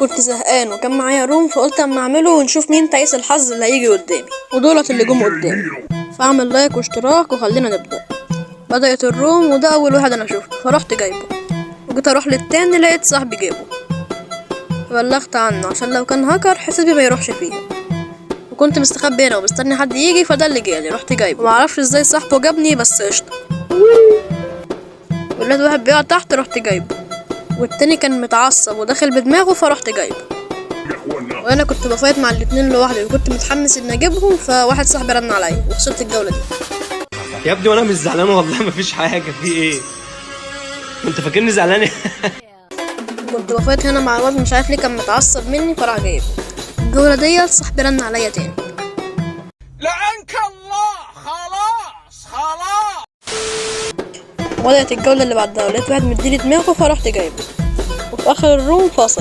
كنت زهقان وكان معايا room، فقلت اما اعمله ونشوف مين تعيس الحظ اللي هيجي قدامي، ودولت اللي جم قدامي. فاعمل like واشتراك وخلينا نبدأ. بدأت ال room وده اول واحد انا شفته، فرحت جايبه، وجيت اروح للتاني لقيت صاحبي جابه، فبلغت عنه عشان لو كان هاكر حسابي ما يروحش فيها. وكنت مستخبي هنا ومستني حد يجي، فده اللي جالي، رحت جايبه. ومعرفش ازاي صاحبه جابني، بس قشطه. ولقيت واحد بيقع تحت، رحت جايبه، والتاني كان متعصب وداخل بدماغه، فرحت جايبه. وانا كنت ب fight مع الاتنين لوحدي وكنت متحمس اني اجيبهم، فواحد صاحبي رن عليا وخسرت الجولة دي. يا ابني وانا مش زعلان والله، مفيش حاجه. في ايه؟ انت فاكرني زعلان؟ كنت ب fight هنا مع الواد، مش عارف ليه كان متعصب مني، فراح جايبه. الجولة ديت صاحبي رن عليا تاني. لعنك الله، خلاص خلاص. بدأت الجولة اللي بعدها ولقيت واحد مديني دماغه، فرحت جايبه، وفي آخر ال room فصل.